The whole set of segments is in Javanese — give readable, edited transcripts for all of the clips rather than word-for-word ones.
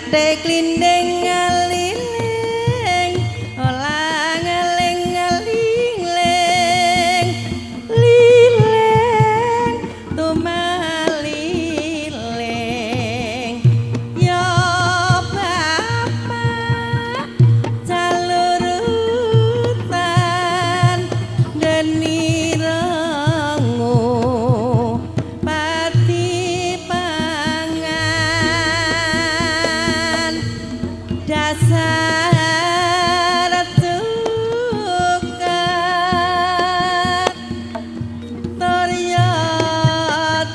Bathik klinding ngeliling olang eling eling ling liling tumaliling ya bapak calurutan denirengu pati pangan dasar tukar Torya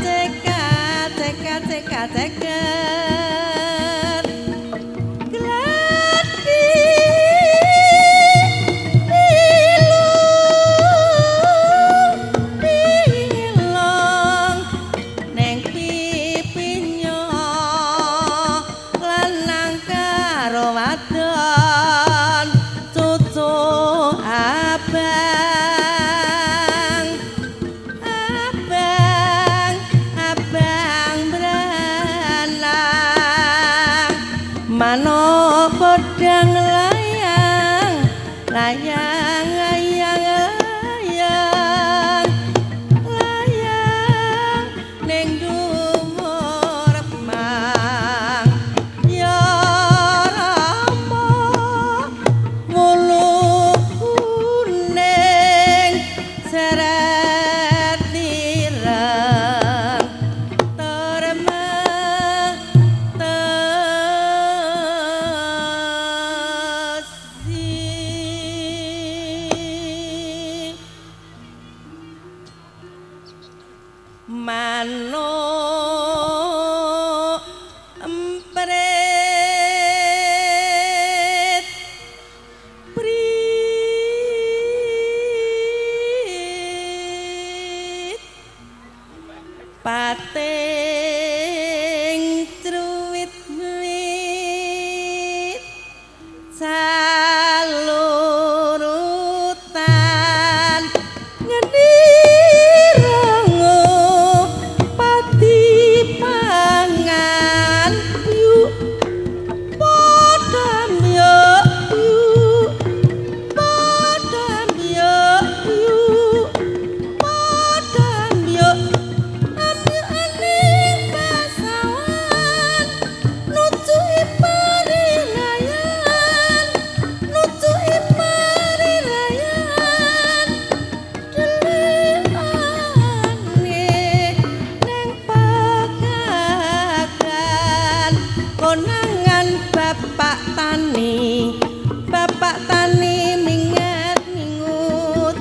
cekat cekat cekat cekat gladi ilung pilong neng pipinyo lanang karo wadon cucu abang abang abang beranang manuk podang layang layang layang layang layang ning dhuwur mang ya Rama wulu kuning seret ireng tur metesi. Manuk emprit prit pating truwit wit salurutan ngenirengu pati pangan yuk padha yuk yuk padha yuk yuk padha yuk ambyukaning pasawan nucuki parirayan nucuki parirayan delikane neng pekakan konangan bapak tani mingat mingut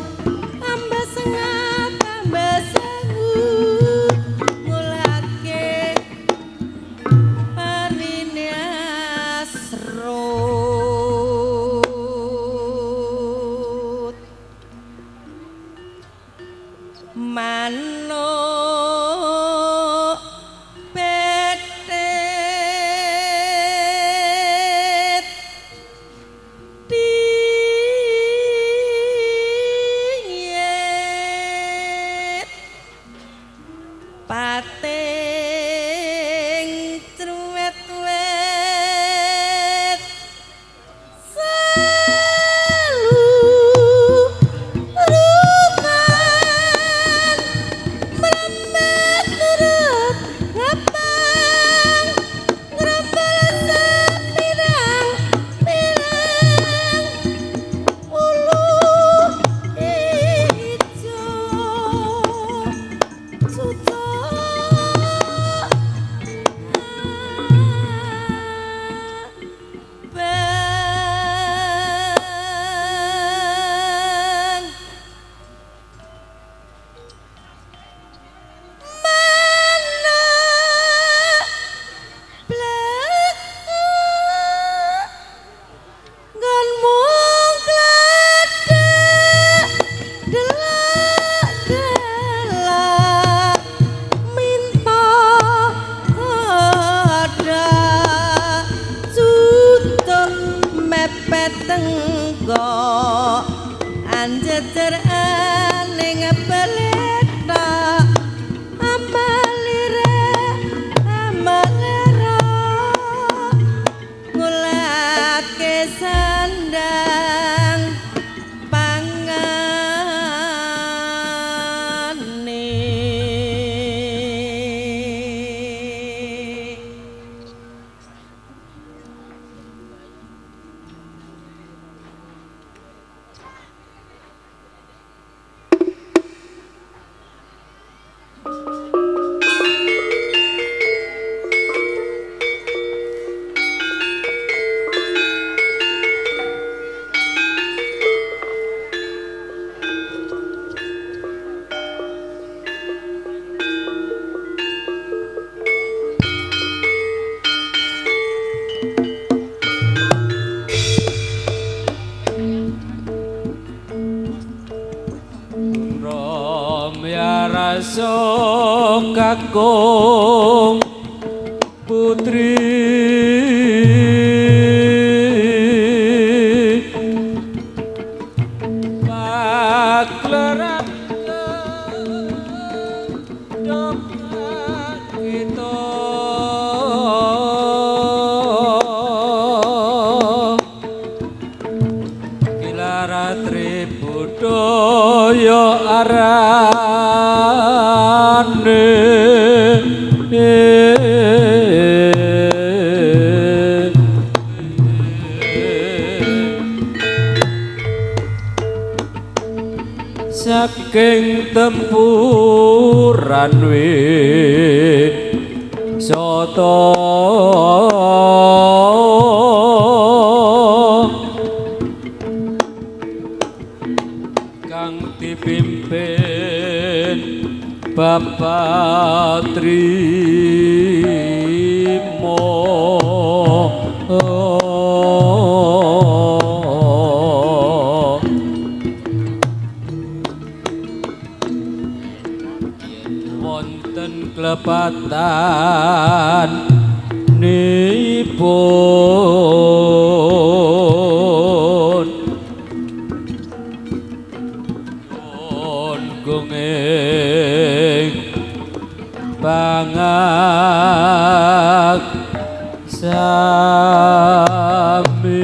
tambah sengat tambah sengut mulake parine asrut manuk petet diyet pating truwet-wet salurutan mrembet nurut ngabang ngrembel sepirang pirang wulu ijo cucuk abang manuk blek nggonmu gledek delak delak minta kada cucuk mepet tenggok anjejer aning beletak amalire amalera gawe sandang pangane. Kakung putri pakleran kita kilaratri budaya arane. Saking tempuran wisata kang dipimpin Bapak Trimo. Wonten klepatan nipun gunging pangak sami.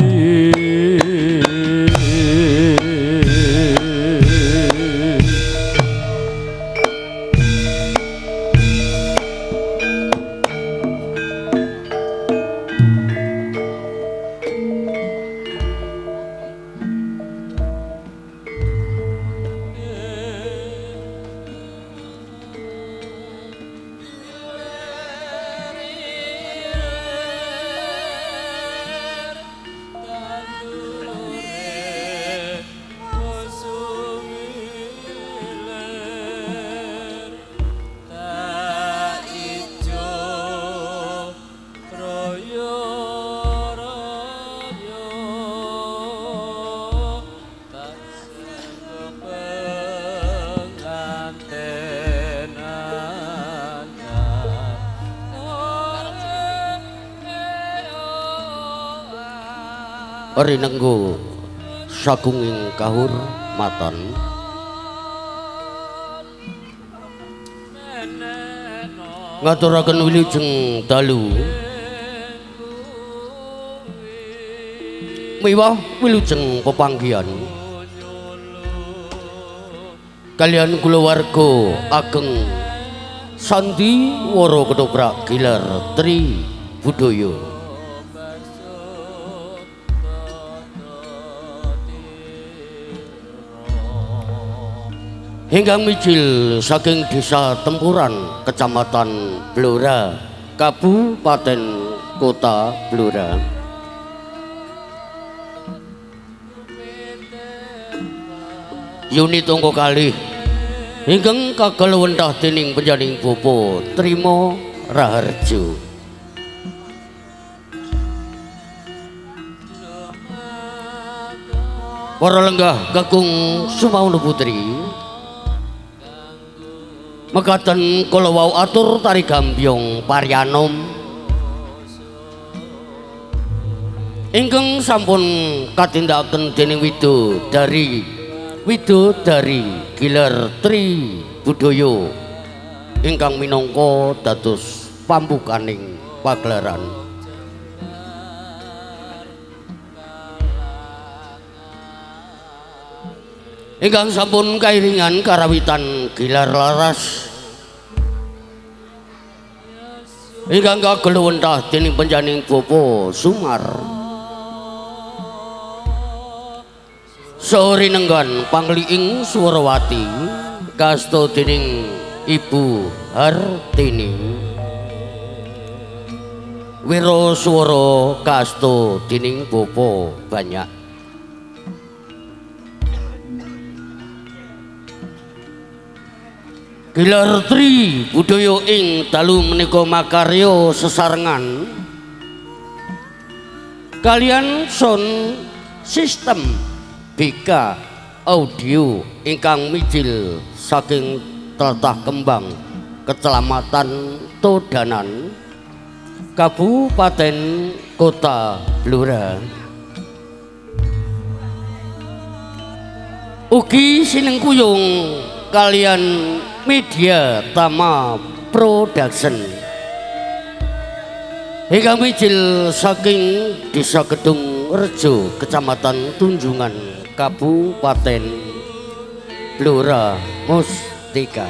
Rinenggo sagunging kahurmatan ngaturaken wilujeng dalu miwah wilujeng pepanggihan kalian kulawarga ageng Sandi Woro Ketoprak Gilar Tri Budaya. Hingga mijil saking desa Tempuran, Kecamatan Blora, Kabupaten Kota Blora. Unit angka kalih ingkang kagelewentah dening panjenengan Bapak Trimo Raharjo. Para lenggah kakung Sumawono Putri mekaten kala wau atur tari gambyong Paryanom ingkang sampun katindakaken dening widodari Gilar Tri Budaya ingkang minangka dados pambukaning pagelaran. Ingkang sampun kairingan karawitan Gilar Laras ingkang kageluwentah dening panjaning Bapa Sumar. Saha rinenggan pangliing Swarawati kasta dening Ibu Hartini. Wira swara kasta dening Bapa Banyak. Gilar Tri Budaya ing dalu menika makarya sesarengan kalian sound system BK audio ingkang mijil saking Tlatah Kembang, Kecamatan Todanan, Kabupaten Kota Blora. Ugi sinengkuyung kalian Media Tama Production ingkang mijil saking Desa Kedung Rejo, Kecamatan Tunjungan, Kabupaten Blora Mustika.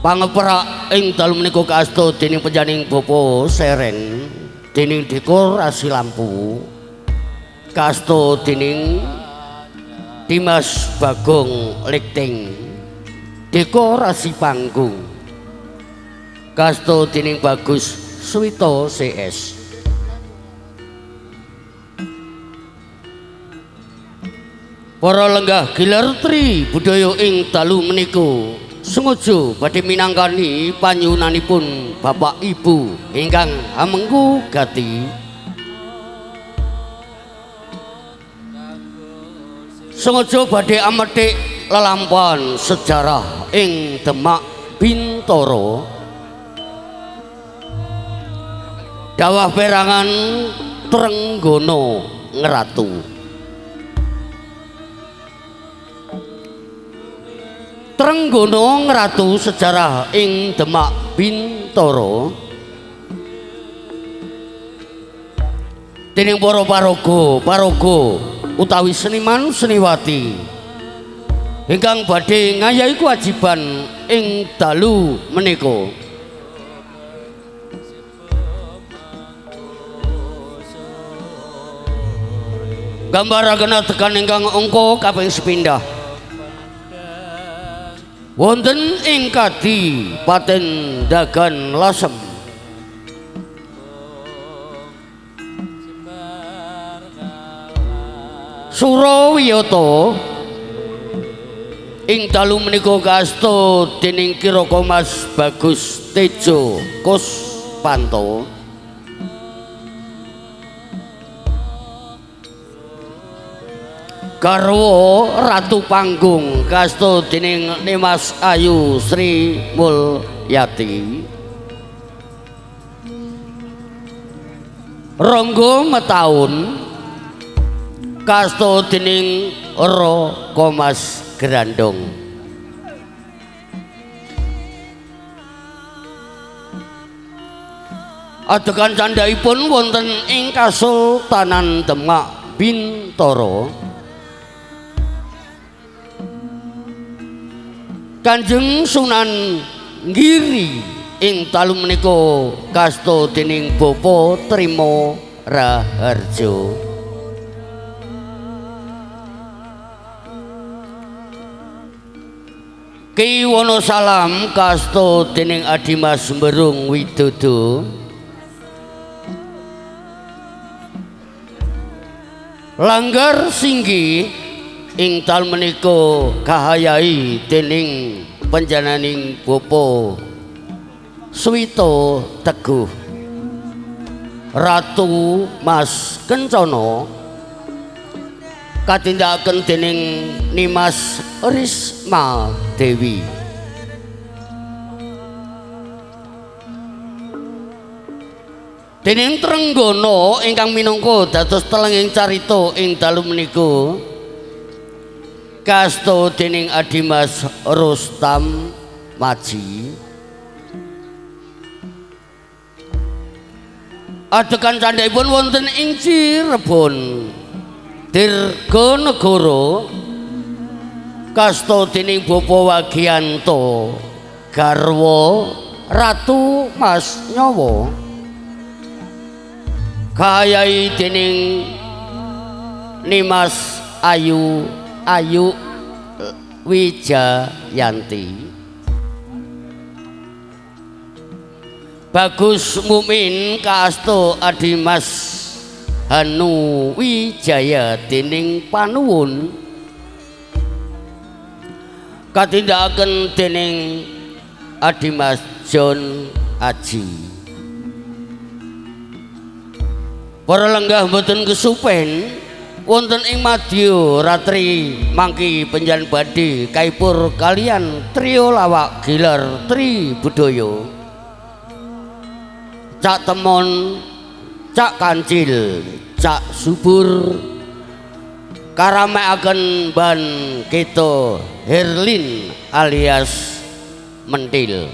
Pangeperak ing dalu menika kaasta dening panjaning Bapa Seren dening dekorasi lampu kasta dening Dimas Bagong Lighting, dekorasi panggung kasta dening Bagus Suwito CS. Para lenggah Gilar Tri Budaya ing dalu menika sengaja badhe minangkani panyuwunanipun Bapak Ibu ingkang hamengku gati. Sengaja badhe amethik lelampahan sejarah ing Demak Bintara. Dawah perangan Trenggono Ngratu. Trenggono Ngratu sejarah ing Demak Bintara dening para paraga utawi seniman seniwati ingkang badhe ngayahi kewajiban ing dalu menika. Gambaraken adegan ingkang angka kaping sepindhah wonten ing Kadipaten Dagan Lasem. Surawiyata ing dalu menika kaasta dening Kiraka Mas Bagus Tejo Kuspanto. Garwa Ratu Panggung kasta dening Nimas Ayu Sri Mulyati. Ronggo Metaun kasta dening Raka Mas Grandong. Adegan candhaipun wonten ing Kasultanan Demak Bintara. Kanjeng Sunan Giri ing dalu menika kasta dening Bapa Trimo Raharjo. Ki Wonosalam kasta dening Adimas Mberung Widodo. Langgar Singgi ing dalu menika kahayahi dening panjenenganing Bapa Suwito Teguh Ratu Mas Kencana katindakaken dening Nimas Risma Dewi. Dening Trenggono ingkang minangka dados telenging carita ing dalu menika kasta dening Adimas Rustam Maji. Adegan candhaipun wonten ing Cirebon Dirgonegara kasta dening Bapa Wagiyanto garwa Ratu Mas Nyawa kayai dening Nimas Ayu Ayu Wijayanti. Bagus Mumin kaasta Adimas Hanu Wijaya dening panuwun katindakaken dening Adimas John Aji. Para lenggah mboten kesupen wonten ing madya ratri mangki panjenengan badhe kaipur kalian trio lawak Gilar Tri Budaya. Cak Temon, Cak Kancil, Cak Subur karamekaken ban kita Herlin alias Mentil.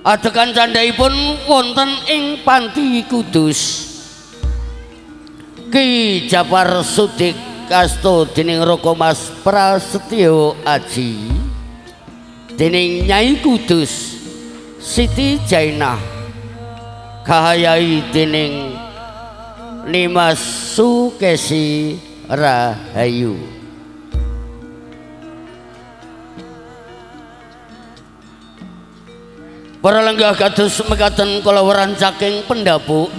Adegan candhaipun wonten ing Panti Kudus. Ki Japar Sudik kasta dening Raka Mas Prasetyo Aji dening Nyai Kudus Siti Jainah kahayai dening Nimas Sukesi Rahayu. Para lenggah kados mekaten kalaweran saking pendhapuk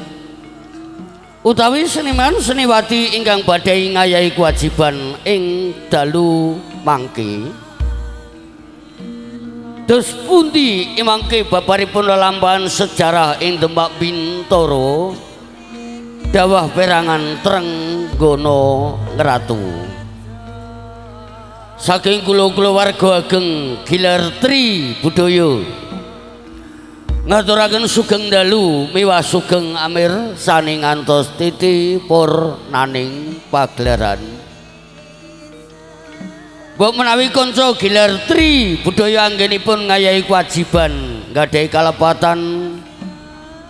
utawi seniman seniwati ingkang badhe ngayahi kewajiban ing dalu mangke. Dos pundi imangke babaripun lelampahan sejarah ing Demak Bintoro dawah perangan Trenggono Ngratu. Saking kula kulawarga ageng Gilar Tri Budaya ngaturaken sugeng dalu miwah sugeng amir sani ngantos titi purnaning pagelaran. Mbok menawi kanca Gilar Tri Budaya anggenipun ngayahi kewajiban nggadahi kalepatan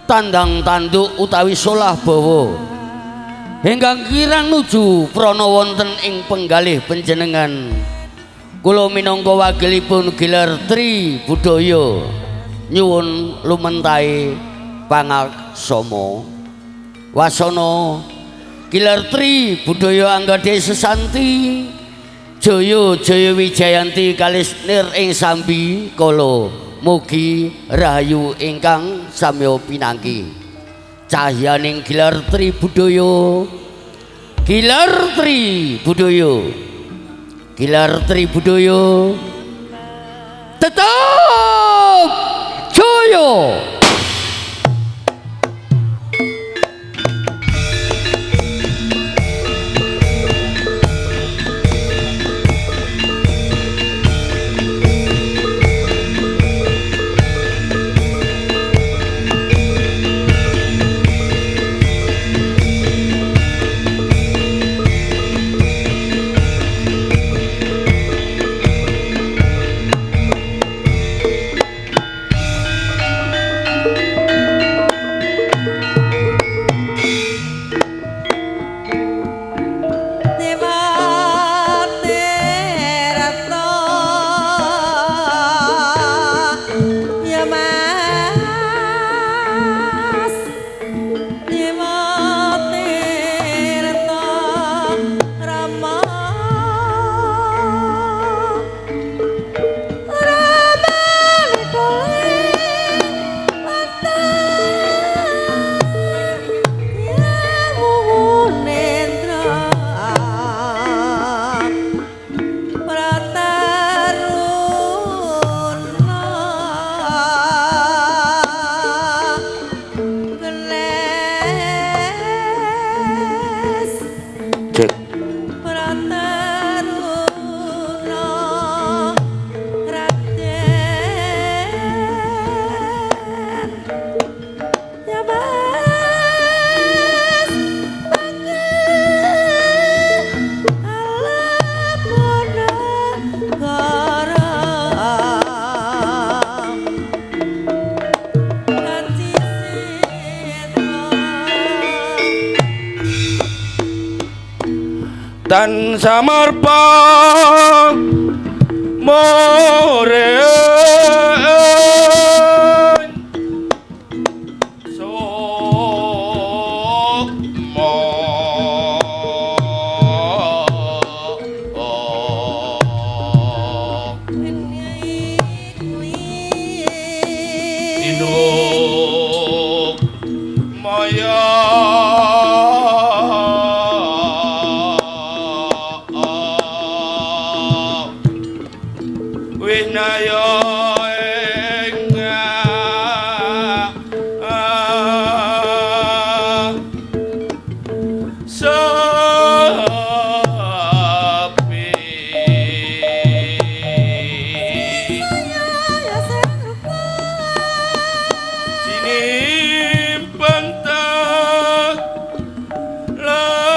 tandang tanduk utawi solah bawa ingkang kirang nuju prana wonten ing penggalih panjenengan. Kula minangka wakilipun Gilar Tri Budaya nyuwun lumentahe pangaksama. Wasana Gilar Tri Budaya anggadhahi sesanti Jaya Jaya Wijayanti kalis nir ing sambi kala mugi rahayu ingkang samya pinanggi. Cahyaning Gilar Tri Budaya, Gilar Tri Budaya, Gilar Tri Budaya tetap jaya. Tan samarpa more sukma Inuk maya winaya ing sepi sinimpang tak lange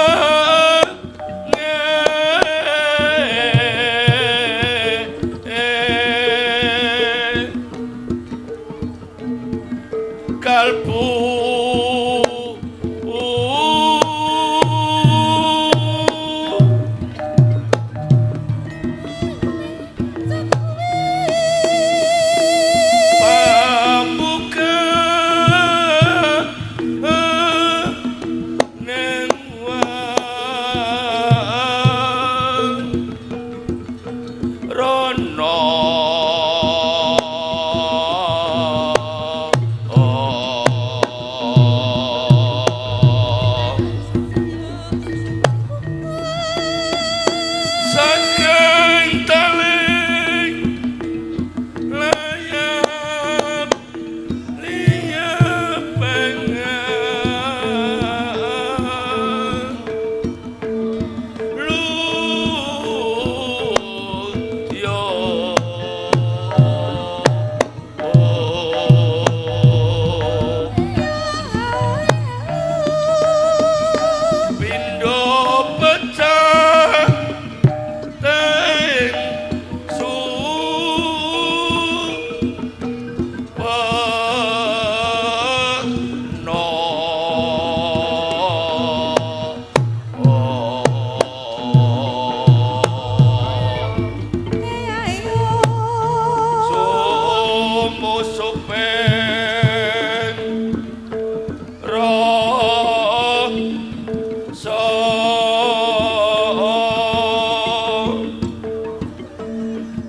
kalbu pambuka neng wang rono saking taling layap liyap yo pindo pecah teng su no Sumusupeng rasa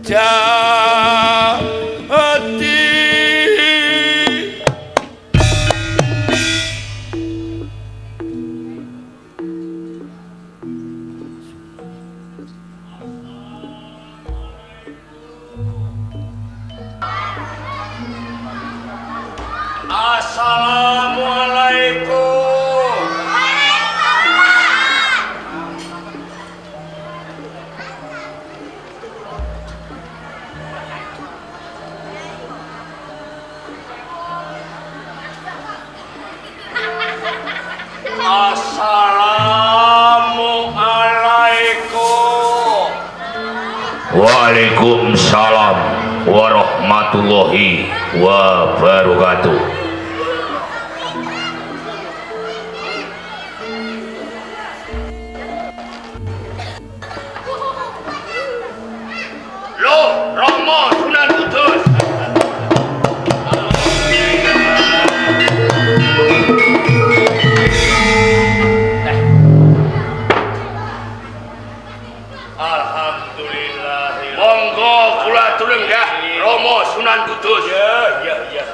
jati. Assalamualaikum. Assalamualaikum. Waalaikumsalam warahmatullahi wabarakatuh. Loh, Romo Sunan Kudus. Alhamdulillah. Monggo kula tulenggah Romo Sunan Kudus. Ya, ya, ya.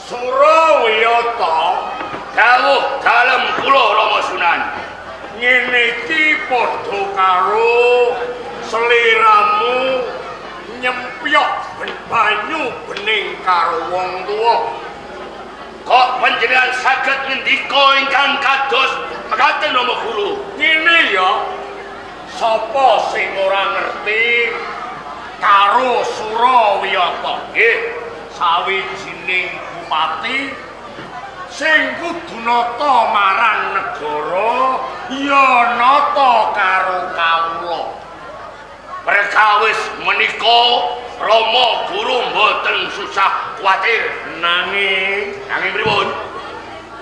Surawiyata Dawuh dalem kula Romo Sunan. ngene iki padha karo sliramu nyempyok banyu bening karo wong tuwa. Kok panjenengan saged ngendika ingkang kados mekaten Romo Guru? Ngene ya. Sapa sing ora ngerti karo Surawiyata? Nggih, Sawijining bupati sing kudu nata marang negara ya nata karo kawula. Perkawis menika Romo Guru mboten susah kuwatir. Nanging Nanging pripun?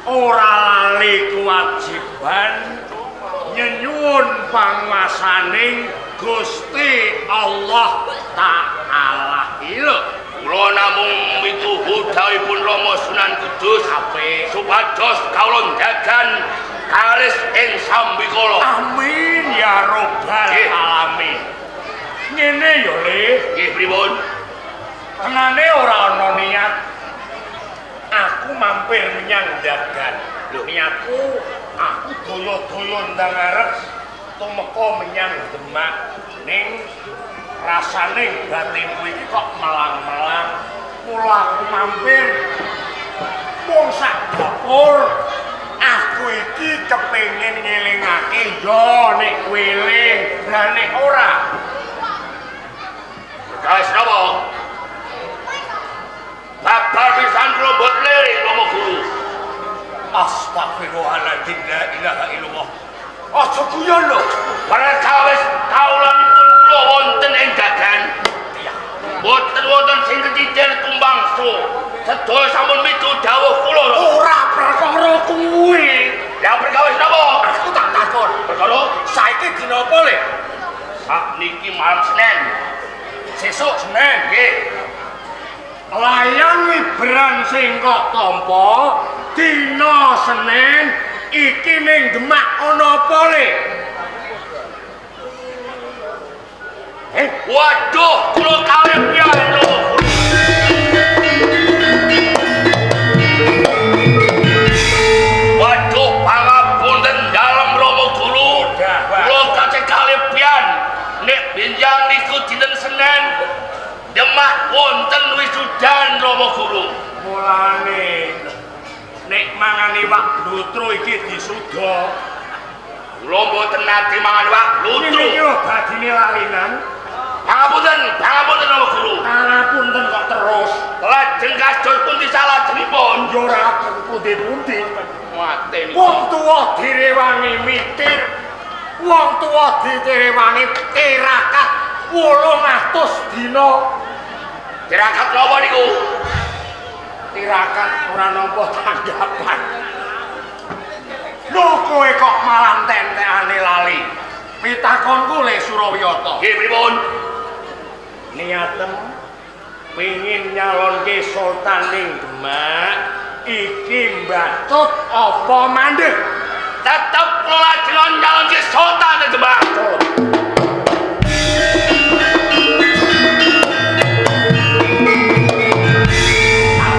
Ora lali kewajiban nyenyuwun panguwasaning Gusti Allah Ta'ala. Lho, kula namung mituhu dawuhipun Rama Sunan Kudus apik supados kawula njagan karis ing sambikala. Amin ya robbal alamin. Ngene ya, Le. Nggih, pripun? Tenane ora ana niat aku mampir menyang dagan. Lho, niatku aku doyo-doyo ndang arep tumeka menyang Demak, ning rasane batinku iki kok melang-melang. Mula aku mampir mung sak dapur. Aku iki kepengin ngelingake ya nek kowe eling, lah nek ora. Guys, napa? Babar pisan kula mboten lirik Rama Guru. Astagfirullahaladzim, la ilaha illallah. Aja guyon lho. Perkawis kawulanipun kula wonten ing dagan. Mboten wonten sing kecicir tumbangsa. Sedaya sampun mitu dawuh kula. Ora perkara kuwi. Lah perkawis napa? Aku tak takon. Perkara saiki dina apa, Le? Sakniki malam Senin. Sesuk Senin. Nggih. Layang wiberan sing kok tampa dina Senin iki ning Demak ana apa, Le? Waduh, kula kalih piye lho. Waduh, pangapunten dalem Rama Guru. Kula kacek kalih pian. Nek benjang niku dinten Senin Demak wonten wisudan Rama Guru. Mulane nek mangan iwak blutru iki disuda. Kula mboten nate mangan iwak blutru. Niki lho badine lalinan. Pangapunten, pangapunten Rama Guru. Pangapunten kok terus. Lajeng kados pundi salajengipun? Ya ora pundi-pundi. Mateni. Wong tuwa direwangi mikir. Wong tuwa direwangi tirakat 800 dina. Tirakat napa niku? Tirakat ora nampa tanggapan. Lho kowe kok malah entek-entekane lali. Pitakonku Le Surawiyata. Nggih, pripun? Niatem pengin nyalonke sultan ning Demak iki mbacut apa mandeg? Tetep kula lajeng nyalonke sultan ning Demak.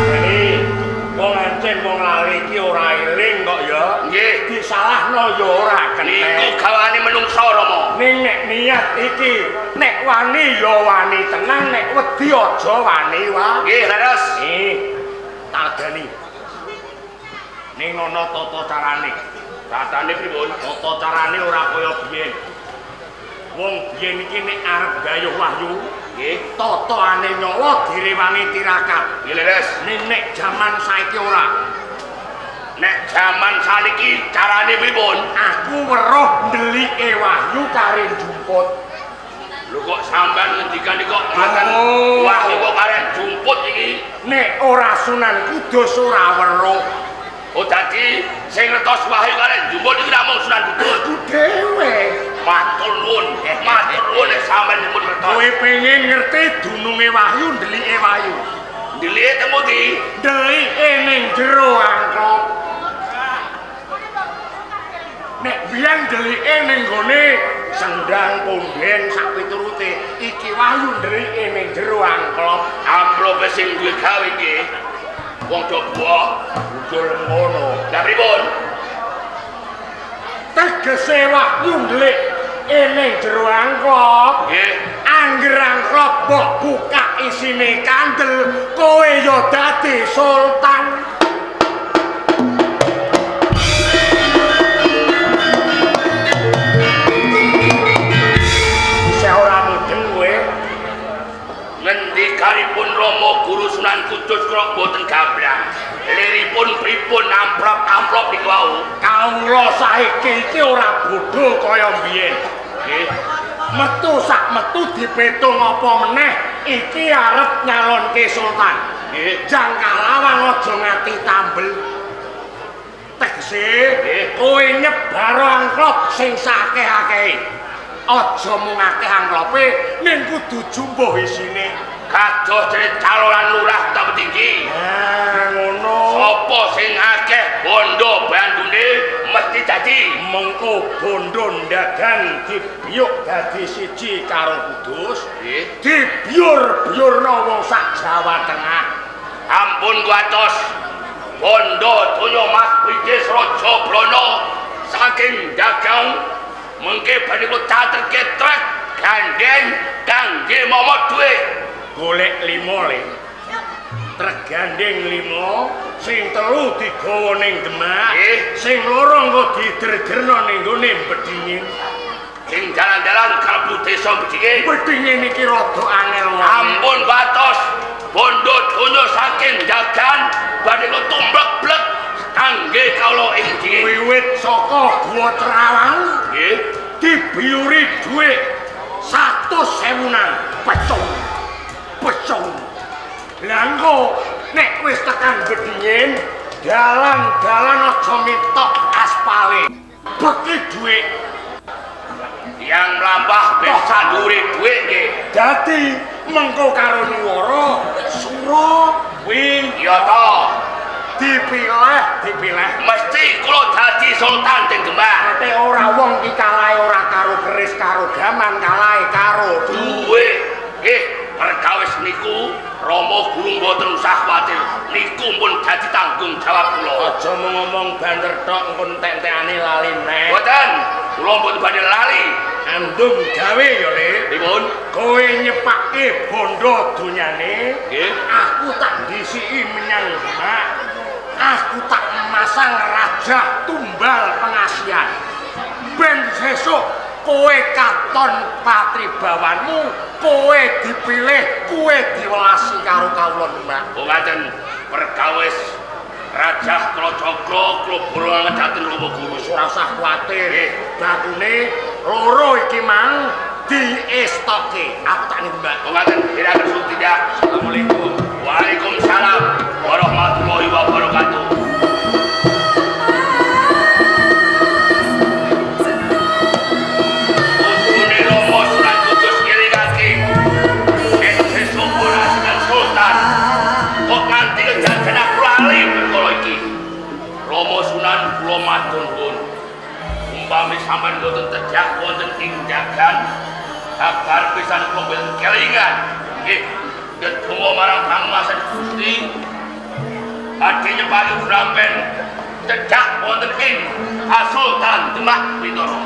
Jadi wong ancen wong lali iki ora eling kok ya. Nggih, disalahno ya ora kena. Niku gawane menungsa Rama. Ning nek niat iki nek wani ya wani tenan, nek wedi aja wani wae. Nggih, leres. Taldani. Ning ana tata carane. Tatane pripun? Tata carane ora kaya biyen. Wong biyen iki nek arep gayuh wahyu, nggih, tataane nyawa direwangi tirakat. Nggih, leres. Ning nek jaman saiki ora. Nek jaman saniki carane pripun? Aku weruh ndelike wahyu kare jumput. Lho kok sampean ngendikan kok ngaten wahyu kok kare jumput iki? Nek ora Sunan Kudus ora weruh. Oh dadi sing ngertos wahyu kare jumput iki namung Sunan Kudus. Aku dhewe. Matur nuwun, matur nuwun nek sampean dipun ngertos. Kowe pengen ngerti dununge wahyu ndelike wahyu. Ndelike teng pundi? Ndelike ning jero angklop. Nek biyen ndelike ning gone sendang punden sak piturute, iki wahyu ndelike ning jero angklop. Amplope sing duwe gawe iki wong do buah bujul ngono. Lah pripun? Tegese wahyu ndelik ning jero angklop. Nggih. Angger angklop mbok buka isine kandel, kowe ya dadi sultan. Isih ora mudeng kowe. Ngendikanipun Rama Guru Sunan Kudus kula mboten gamblang. Liripun pripun amplop-amplop niku wau? Kawula saiki iki ora bodho kaya mbiyen. Nggih. Metu sak metu dipetung apa meneh iki arep nyalonke sultan. Nggih. Jangkalawang aja ngati tambel. Tegese kowe nyebar angklop sing sakeh-akehe. Aja mung akeh angklope, ning kudu jumbuh isine. Kados dene calonan lurah ta tinggi. Nah, ngono. Sapa sing akeh bondo bandune mesti dadi. Mengko bondo ndagan dibiyuk dadi siji karo Kudus. Nggih. Dibyur-byurno wong sak Jawa Tengah. Ampun kuatos. Bondo donya Mas Wijes Raja Brana saking dagang mengke badhe kula catetke trek gandeng kangge momot dhuwit. Golek 5 le. Trek gandeng 5, sing 3 digawa ning Demak, sing 2 engko diderderno ning gone Bedingin. Sing dalan-dalan kalebu desa Bedingin. Bedingin iki rada angel wong. Ampun kuatos. Bondo donya saking dagang badhe kula tumblek-blek kangge kawula ing Bedingin. Wiwit saka Gua Terawang, nggih, dibiyuri dhuwit 100.000-an. Pecung. Pecung. Lah engko nek wis tekan Bedingin, dalan-dalan aja mitok aspale. Beki dhuwit. Yang mlampah ben sandure dhuwit nggih. Dadi mengko karo Niwara Sura kuwi ya ta. Dipilih, dipilih. Mesti kula dadi sultan teng Demak. Ate ora wong iki kalahe ora karo keris karo gaman, kalahe karo dhuwit. Nggih, perkawis niku Rama Guru mboten usah kuwatir. Niku pun dadi tanggung jawab kula. Aja mung ngomong banter tok engko entek-entekane lali neh. Mboten, kula mboten badhe lali. Andum gawe ya, Le. Pripun? Kowe nyepake bondo donyane. Nggih. Aku tak dhisiki menyang Demak. Aku tak masang raja tumbal pengasihan. Ben sesuk kowe katon patribawanmu, kowe dipilih, kowe diwelasi karo kawula Demak. Oh ngaten, perkawis Raja Kalacakra kula borongan dhateng Rama Guru. Ora usah kuwatir. Bakune loro iki mang diestoke. Aku tak ning Demak. Oh ngaten, diraken tidak. Assalamualaikum. Waalaikumsalam warahmatullahi wabarakatuh. Kudune Rama Sunan Kudus ngelingake nek sesuk ora dengan sultan kok nganti kejajan aku lali perkara iki. Rama Sunan kula matur nuwun. Umpami sampeyan mboten tejak wonten ing jagan kabar pisan kula mboten kelingan. Nggih, ndedonga marang Kang Gusti badhe nyepaki grampen cedhak wonten ing Kasultan Demak Witara.